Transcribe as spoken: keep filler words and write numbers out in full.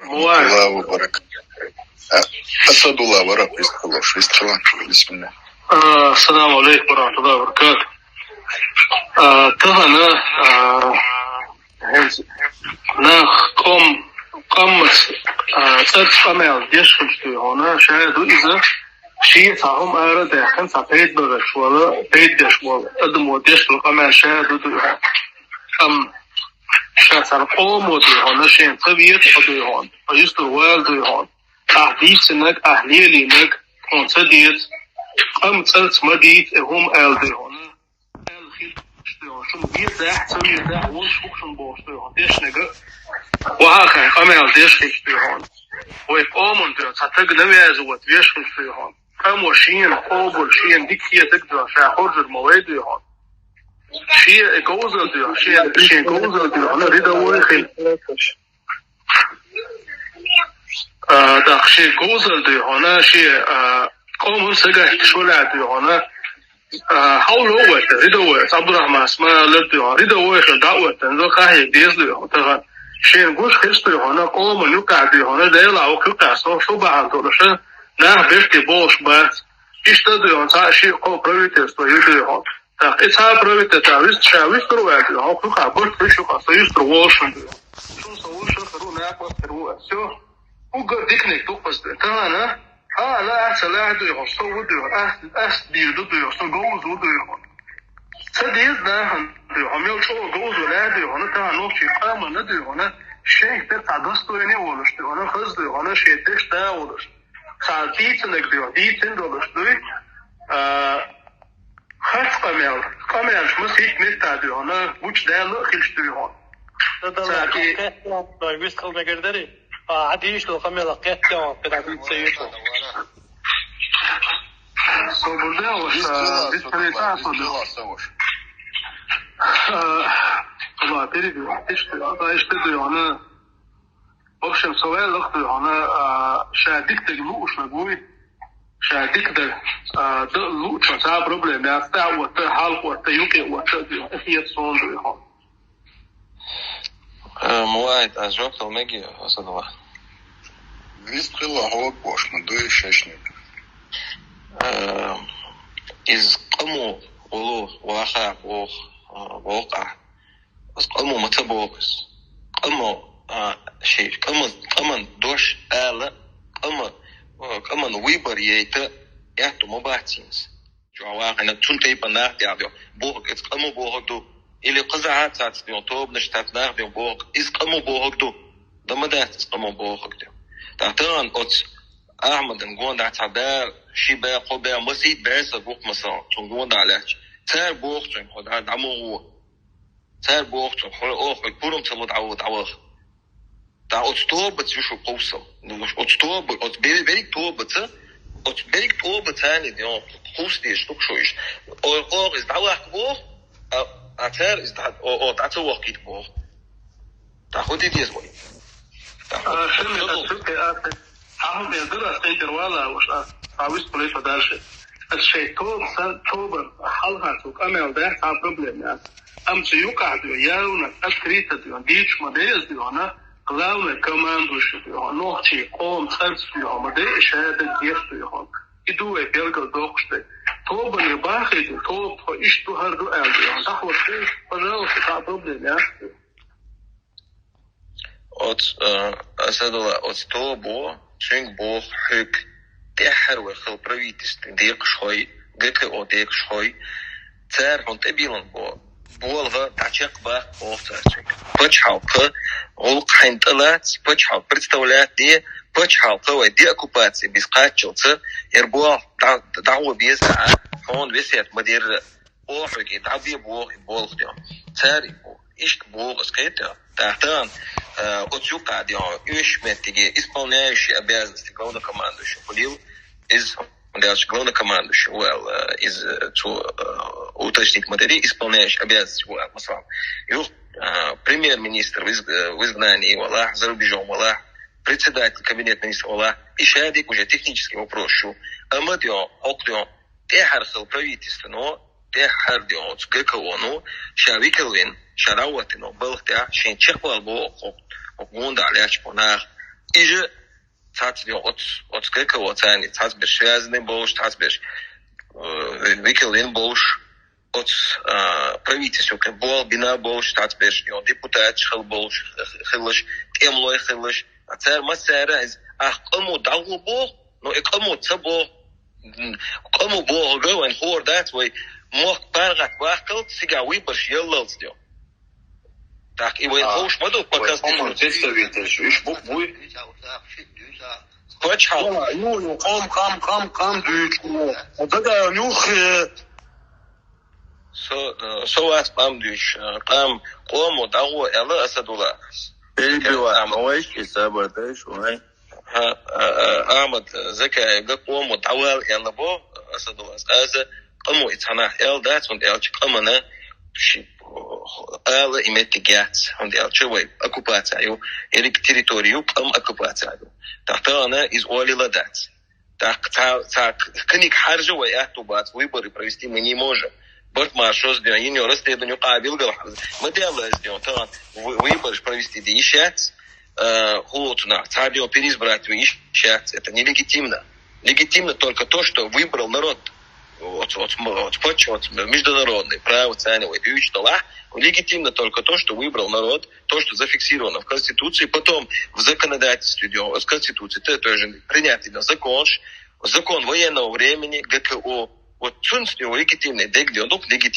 ورحمة الله وبركاته. Асадулла, вара, вистхилла, вистхилла. Бисмилла. Ассаламу алейкум ва рахматуллахи ва баракатух. Тахана нах къам, къаммаца цӀарца къамаьл деш хилча, дуй хьона, шаьра ду иза, ший цхьа хӀума ара а даьккхина, цхьа пайда бараш вала, пайда деш вола адамо деш дола къамаьл шаьра ду, дуй хьона. Амма ша цар къомо, дуй хьона, шен ца вета, дуй хьона, ткъа юстара вала, дуй хьона. Ахь дийцинарг, ахь лелийнарг хьуна ца деза, къам цӀарца ма дийца, э, хӀума аьлла, дуй хьона. Аьлла хилча, дуй хьона, шуна везахь, ца везахь, волуш ву-кх шуна бохуш, дуй хьона, дешнарг а. Ваха а хаьа, къамаьл деш хилча, дуй хьона. Вай къоман, дуй хьона, цхьа таг навязывать веш хилча, дуй хьона. Къамо шена къобал, шена дика хетарг, дуй хьона, ша хоржур ма вай, дуй хьона. Шен говзалла, дуй хьона, шен, шен говзалла, дуй хьона, рядовой хила. ТӀаккха шен говзалла, дуй хьона, шен къоман сагатта шолахь, дуй хьона, хьалхо вайтта, рядовой, Абдурахманс ма лар, дуй хьона, рядовой хила дӀа а вайтта, къахьега деза, дуй хьона, тахана. Шена гуш хилча, дуй хьона, къоман юкъахь, дуй хьона, Дела вокху юкъахь со, со бахьана долуш, нах берте бохуш бац. Иштта, дуй хьона, цхьа а ши-кхо правительство ю, дуй хьона. ТӀаккха и цхьа а правительство вист-, ша вистхуьлуш ваьлла, дуй хьона, хӀокху юкъахь барт вуьйш юкъахь со юьстара волуш ву, дуй хьона. Шуна со вуьйш хир ву, накъост хир ву ас. Всё. Уггар диканиг ду-кх ас, дуй хьона. Тахана, хьан лаахь а ца лаахь, дуй хьона, со ву, дуй хьона, ас, ас дийр ду, дуй хьона, со говза ву, дуй хьона. Ца деза нахана, дуй хьона, мел чӀогӀа говза валахь, дуй хьона, тахана нохчийн къомана, дуй хьона, шайх тера цхьа достойный а волуш, дуй хьона, хаза, дуй хьона, шен дешна да а волуш. Цхьа дийцинарг, дуй хьона, дийцина долуш дуй. Харц къамел, къамелаш масийтта меттахь, дуй хьона, гучудаьлла а хилча, дуй хьона. Цаьрга вистхила мегар дарий? Хьан дийшалла къамелах кхетта хьона, кхетта ца юьйцу. Собар де, ваша, вистхила, вистхила, собар. Ла, перебивать, иштта, иштта, дуй хьона. В общем, со ваьлла-кх, дуй хьона, ша дика дерг луушнаг вуй, ша дика дерг, а, дан луучунна цхьа а проблема яц, тӀе а отта, хьалха отта, юкъе отта, дуй хьона, хета суна, дуй хьона. Э, ма вай, ас жоп дала мегий, Асадулла? Вистхила хьо бохуш ма дуй шайшниг. Э, иза къамо волу ваха боху, э, боху ахь. Ас къамо ма ца боху иза. Къамо, а, ши, къама, къаман дош ала, къама, а, къаман выбор яйта аьтту ма бац иза. Чохь вахана цунна тайпана нах тӀехь боху, иза къамо бохург ду. Или кхузахь а цац бен, тобанаш цац нах бен боху, иза къамо бохург ду. Дан ма дац иза къамо бохург ду. ТӀаккха тахана оцу Ахьмадан гондахь цхьа баьра, ши баьра, кхо баьра, масийтта баьра сан гух масал, цунна гондахь лаьтташ. Цара боху цуьнга, хьо дӀа, дӀа ма гӀо. Цара боху цунга, хьо, о, хьоьга пурам ца ло, дӀа, дӀаваха. ТӀаккха оцу тобаца ю шу кховсал. Ну, оцу тоба, оцу бе-, берриг тобаца, оцу берриг тоба царна, йо, кховса дезаш ду шу иштта. О, оха иза дӀаваккха боху, а, а цара иза дӀа, о, о, дӀа ца вахкийта боху. ТӀаккха хӀун де деза вай? ТӀаккха А, хӀун шуьга де деза? Хьан хӀума эр дара ас тӀе тӀера вала, уьш ас, а, вистхуьлуьйту дальше. Ас шайн тоба, сан тоба, хьалха цу къамел даьхьа, цхьа проблема яц. Амма цу юкъахь дуй, явно, открыто дуй, дийцуш ма де иза дуй, главный командующий дуй, нохчийн къоман цӀарца дуй, ма де, шаьрда деш дуй. И ду вай белгал доккхуш дерг. Тобане бахийта, тоба тхо иштта ду, хӀара ду аьлла дуй, дӀахӀоттий, пожалуйста, цхьа а проблема яц дуй. Оцу, а, Асадулла, оцу тобо, цуьнга боху хьоьга, тӀаьххьара вай хилла правительство декъашхой, ГКО декъашхой, цара хьуна тӀебиллина бо-, болх дӀачекхбаккха боху цара цуьнга. Пачхьалкхан гӀуллакх хьайна тӀелаца, пачхьалкх представлять де, пачхьалкх вай деоккупаци бисина кхаччалца, яра болх дӀа-, дӀагӀо беза а, хьуна весет ма-дарра. Оха хьоьга дӀабе боху и болх де. Цара и бо-, иштта боху ас кхетта. ТӀаккха тахана, э, оцу юкъа де, уьш меттиге исполняющий обязанности главнокомандующего хуьлийла, иза, даьлча главнокомандующий ву аьлла, э, иза, э, цо, э, уточнить ма-дарра, исполняющий обязанности ву аьлла, масала. Юха, э, премьер-министр в из-, э, в изгнании валахь, за рубежом валахь, председатель кабинета министров валахь, и ша дика уже технический вопрос шу. Амма де, хӀокху де, тӀаьххьара хилла правительствано, тӀаьххьара де оцу ГКО-но, ша векал вина, ша дӀахӀоттийна балха тӀехь, шен чекхвала боху хӀокху, хӀокху гондахь лаьтташ бо нах. И же цац ден оц, оц ГКО цани, цац берш связанный болуш, цац берш, э, викал ин болуш, оц, а, правительство, как бол бина болуш, цац берш, ден депутат хил болуш, хилаш, тем лой хилаш, а цар ма цара, из, а, къаму дагу бо, но и къаму ца бо, м, къаму бо, га, вайн хор дац, вай, мох паргат вахкал, сига выборш еллалц ден. Так, и вай А, хоуш ма ду по вай конституции. По-моему, представитель, иш бу-, буй. Пачхал. Ю, ю, къам, къам, къам, къам дуьйцу. Дага нюх, э. Со, э, со вац къам дуьйцу, э, къам, къому дагу эла Асадулла. Перебиваю. Ам- Ой, и сабар, да, иш, ой. Ха, а, а, Ахмад, э, Закаевга къому дагу эла бо Асадулла. Аза къаму и цхьанахь эл дац, хӀунда аьлча къамана ши, ала и меттиг яц, хӀунда аьлча вай оккупация ю, ерриг территорию къам оккупация ю. Тахтана из олила дац. Так, ца, ца к-, книг харжа вай аьтту бац, выборы провести мы не можем. Барт маршоз ден, ин ё расследование къабил гал. Мы делаем ден, тан вы-, выборы провести де иш яц, э, хуцна, ца ден переизбрать вы иш яц. Это нелегитимно. Легитимно только то, что выбрал народ. Вот, вот, вот, вот, вот международное право ценивает. И что, а? Легитимно только то, что выбрал народ, то, что зафиксировано в Конституции, потом в законодательстве, в Конституции, то, то есть принятый на закон, закон военного времени, ГКО, вот цунц легитимный, дег легитимный.